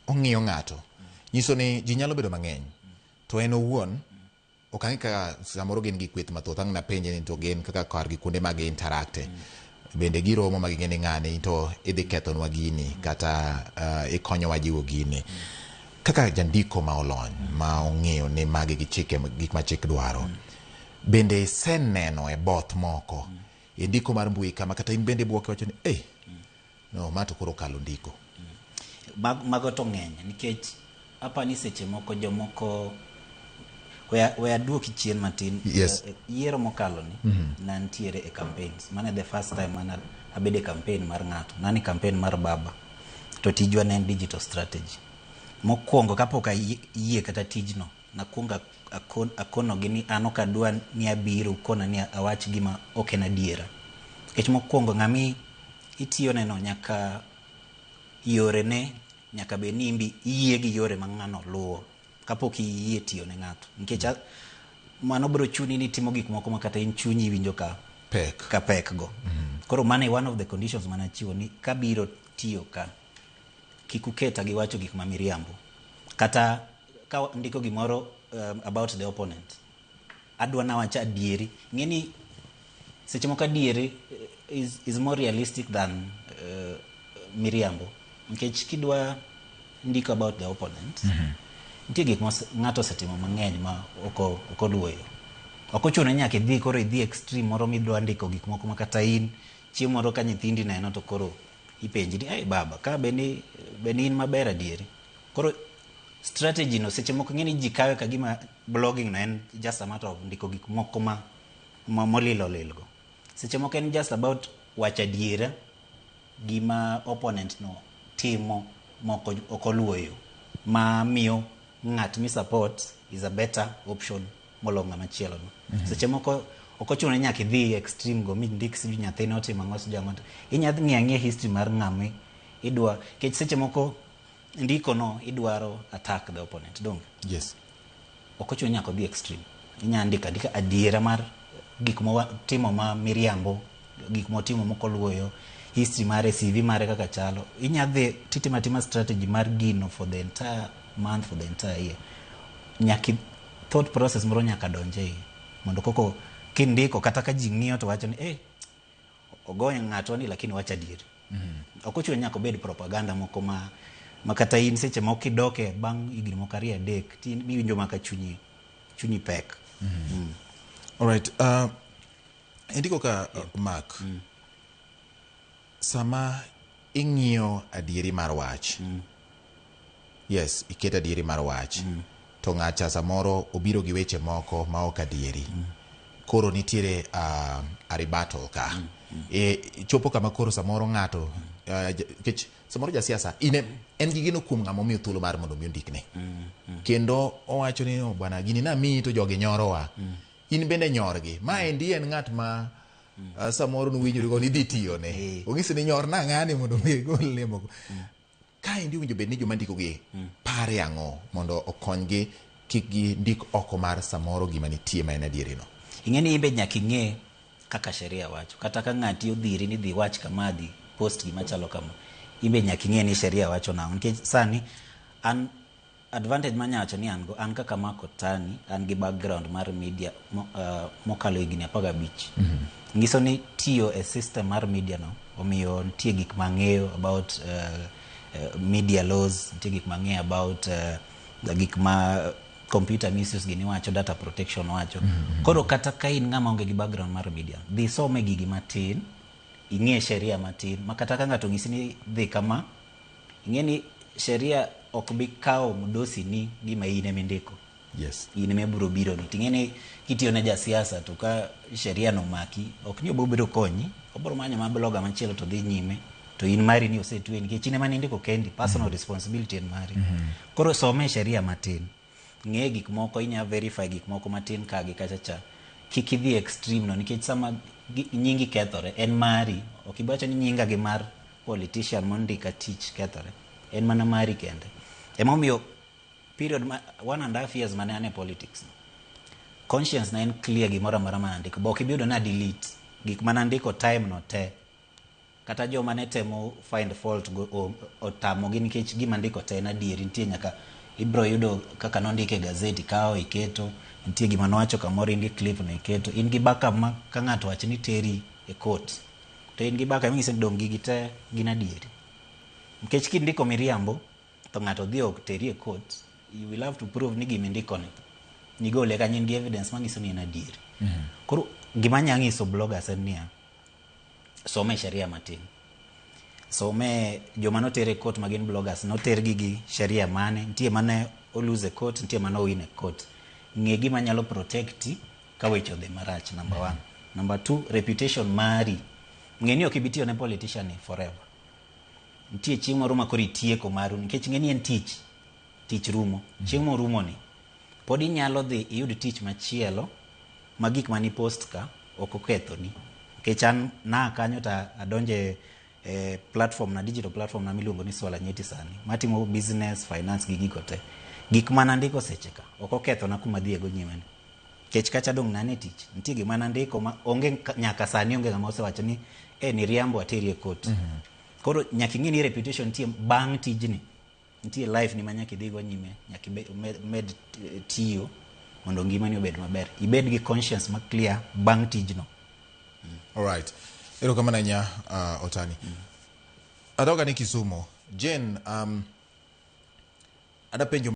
Ong'iyo ng'ato. Nyiso ni ji nyalo bedo mang'eny. To en owuon ok ang'e kaka samoro gin gi kweth mathoth ang' napenje ni to gin kaka kargi kuonde ma gi interact-e. Bende giromo ma ging'e ni ng'ani to idhi kethonwa gini kata ikonyowa jiwo gini. Kaka jandiko ma olony ma ong'eyo ni magi gi chike gik ma chik dwaro. Bende iseneno e both moko e ndiko mar mbui kama kata in bende ibuok iwacho ni eh no ma to koro okalo ndiko. Mago to ng'eny nikech apa ni seche moko jomoko we aduoki chien matin. Yes. Yiero mokalo ni nantiere e campaigns. Mano e the first time mana abedo e campaign mar ng'ato. Nani campaign mar baba. To tijwa ne en digital strategy. Mokwongo kapok ayie kata tijno, nakwongo akonogi ni an ok adwa ni abiro ukona ni awach gima ok en adiera. Nikech mokwongo ng'ami itiyone no nyaka yorene nyaka bed ni inbe iyie gi yore ma ng'ano luwo kapok iyie tiyo ne ng'ato. Nikech mano biro chuni ni itimo gik moko ma kata in chunyi iwinjo ka pek ka pek go. Koro mano e one of the conditions mane achiwo ni kabiro tiyo ka kik uketa gi wacho gik ma miriambo. Kata ka ndiko gimoro about the opponent, adwa nawach adieri. Ng'e ni seche moko adieri is more realistic than miriambo. Nikech kidwa ndiko about the opponent, nitie gik ma ng'ato osetimo mang'eny ma ok oluwo yo. Ok ochuno ni nyaka idhi koro idhi extreme moro midwa ndiko gik moko ma kata in chieng' moro ka nyithindi neno to koro ipenji ni, "Ei baba, ka be ni in maber adieri?" Koro strategy no seche moko ing'e ni ji kawe ka gima blogging no en just a matter of ndiko gik moko ma molil olil go. Seche moko en just about wacho adiera gima opponent no timo mok ok oluwo yo ma miyo ng'at mi support is a better option moloyo ng'ama chielo no. Seche moko ok ochuno ni nyaka idhi extreme go mindik sijui nyathine otimo ang'o sijui ang'o. Inya ng'iyo ang'iya history mar ng'ama idwa nikech seche moko ndiko no idwaro attack the opponent donge? Yes. Ok ochuno ni nyaka odhi extreme. Inya ndiko andika adiera mar gik motimo ma miriambo, gik motimo mok oluwo yo, history mare, CV mare kaka chalo. Inya dhi titimo atima strategy mar gino for the entire month, for the entire year. Nyaka thought process moro nyaka donj e iye mondo koko kindiko kata ka ji ng'iyo to wacho ni eh ogoyo ng'atwa ni lakini wacho adieri. Ok ochuno ni nyaka obed propaganda moko ma kata in seche moko kidoke bang' higni moko ariyo adek ti iwinjo maka chunyi pek. Alright. Indiko ka Mark. Sama ing'iyo adieri mar wach. Yes, iketo adieri mar wach. To ng'acha samoro obiro gi weche moko ma ok adieri. Koro nitiere a rebuttal ka. E, chopo kama koro samoro ng'ato nikech samoro jasiasa in en gi geno kuom ng'ama omiyo thuolo mar mondo mi ondikne. Kendo owacho ni "Oh, bwana gini namiyi to jogi nyorowa. In bende nyorgi. Maendi en ng'at ma samoro nuwinjoru go ni idhi tiyone. Onyisi ni nyorna ng'ani mondo mi igolne moko. Kaendi owinjo bed ni joma ndiko gi pare ang'o mondo okonygi kik gindik oko mar samoro gima nitie ma en adieri no. Ing'e ni imbe nyaka ing'e kaka sheria wacho. Kata ka ng'ati odhiri ni dhi wach kama dhi post gima chalo kama. Imbe nyaka ing'e ni sheria wacho nang'o. Nikech sani an advantage manya wacho ni an go an kaka Mark Otani an gi background mar media mokalo higni 15. Nyiso ni tiyo e system mar media no omiyo nitie gik mang'eyo about media laws, nitie gik mang'eyo about gik ma computer misuse gini wacho, data protection wacho. Koro kata ka in ng'ama onge gi background mar media, dhi some gigi matin, ing'e sheria matin, ma kata ka ng'ato onyisi ni dhi kama, ing'e ni sheria ok bi kawo mdosi ni gima in ema indiko. In ema ibiro biro ni. Ting'e ni kitiyo ne jasiasa to ka sheria no omaki, ok ni obiro konyi, obiro manyo ma blogger machielo to dhi nyime. To in mari ni osetwe nikech in ema nindiko kendi, personal responsibility en mari. Koro some sheria matin. Ng'e gik moko, inya verify gik moko matin ka gi kacha cha. Kik idhi extreme no nikech sama nyingi kethore, en mari. Ok ibi wacho ni nyinga gi mar politician mondika tich kethore. En mana mari kende. Emomiyo period ma 1.5 years mane an e politics no, conscience na en clear gimoro amora mane andiko. Be ok ibi yudo na delete gik mane andiko time no te. Kata joma ne temo find fault go otamogi nikech gima ndiko te en adieri. Nitie nyaka ibro yudo kaka nondike e gazeti ikawo iketo, nitie gima nowacho kamoro in gi clip no iketo, in gi backup ma ka ng'ato wacho ni teri e court to in gi backup ing'ise ni dong' gigi te gin adieri. Nikech kindiko miriambo to ng'ato dhi ok teri e court, you will have to prove ni gima indiko ni nigole kanyo in gi evidence manyiso ni en adieri. Koro gima anya nyiso bloggers en niya, some sheria matin. Some joma noter e court magin bloggers notergi gi sheria mane, nitie mane olose e court, nitie mane owin e court. Ng'e gima nyalo protect ka weche odhi marach, number one. Number two, reputation mari. Ng'e ni ok ibi tiyo ne politician ni forever. Nitie chieng' moro ma koro itieko maru nikech ng'e ni en tich. Tich rumo. Chieng' morumo ni, pod inyalo dhi iyud tich machielo ma gik mani post ka ok okethoni. Nikech an naa kanyo to adonje e platform na, digital platform na miluongo ni Swala Nyeti sani. Matimo business, finance gi gigo te. Gik mana andiko seche ka ok okethona kuma adhiye go nyime ni. Nikech kacha dong' nane tich. Nitie gima nandiko ma onge nyaka sani onge ng'ama osewacho ni e niriambo ateri e court. Koro nyaka ing'e ni reputation nitie bang' tijni. Nitie life ni ma nyaka idhi go nyime, nyaka med tiyo mondo ngimani obed maber. Ibed gi conscience ma clear bang' tijno. Alright. Erokamano ahinya Otani. Adoga ni Kisumu. Jane, ada penjo